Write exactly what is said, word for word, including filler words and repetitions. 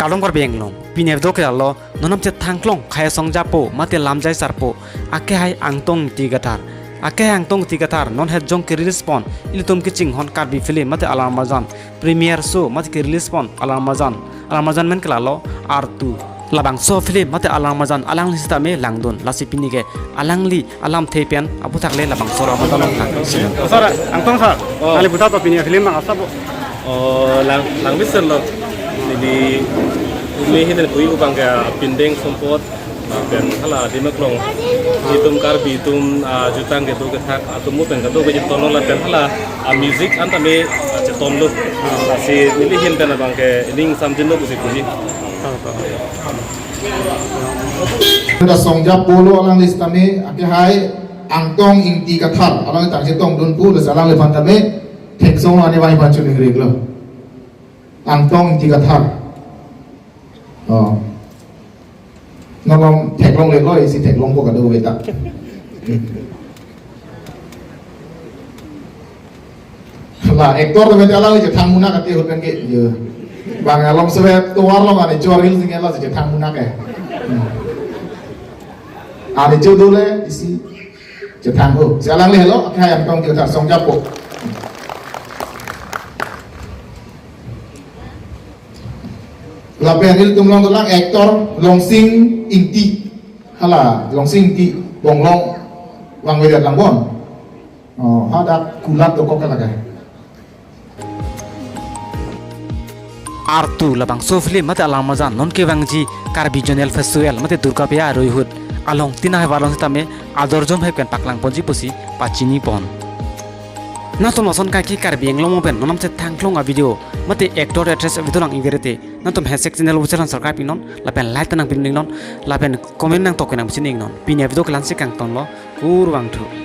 Kardom Karbi Anglong, pini a-video ke lalo, non nam chethang klong Khei Songjapo mate Lamjai Sarpo, akehai Angtong Ingti Kathar. Akehai Angtong Ingti Kathar non het jong ke-release pon, ilitum kachinghon Karbi film mate Alamrajan premiere show mate ke-release pon Alamrajan. Alamrajan men ke lalo Artu. Labangso film mate Alamrajan alangli sitame langdun. Lasi pini ke alangli alamthe pen aphuthak le labangso Alamrajan along lang. Sir, Angtong sir, Oh. kali putar to pini film bang asa bo. Oh, lang, lang bisa lo. Jadi, ini hidden kui ubang ke pindeng sompot, lapen hala Dimaklong. Itum Karbi atum, ah, jutang kedo kethak, atum mo pen kedo keji tono lapen hala, ah, music an tame, ah, cheton lo. Lasi neli hin pen abang ke ning samjin lo pusi puji. Khei Songjapo lo alangli sitame, akehai Angtong Ingti Kathar, alangli tang chetongdun pu, lasi alangliphan tame, theksong ani bang iphan chuningri lo. Angtong Ingti Kathar. Oh. Nolong theklong le lo, isi theklong ko kado beta. La actor to beta alangli chethang munak ati hut pen ke. Yo. Bang along sebe tovar long ani chor hil sing la chethang munak eh. Hmm. Ani cho dole isi chethang ho. Si alangli helo, akehai Angtong Ingti Kathar Songjapo. Lapen ilitum along dolang actor Longsing Ingti. Hala, Longsing Ingti, Bonglong, vangvedet lang bon. Oh, hadak kulat dokok lake. Artu labangso film mate Alamrajan non kevangji Karbi Regional Festival mate Durga Puja aroi ahut along tin ahavar along sitame ador jom hep ken paklang ponji pusi pachini pon. Nangtum lason kaike Karbi Anglong mo pen non nam chethang klong a-video mate actor actress a-video lang ingverete, nangtum handshake channel ubuselan subscribe ingnon, lapen like ta nangpin ingnon, lapen comment nangtok nangpin ingnon. Pini a-video ke la-ansi kangton lo, kurvangthu.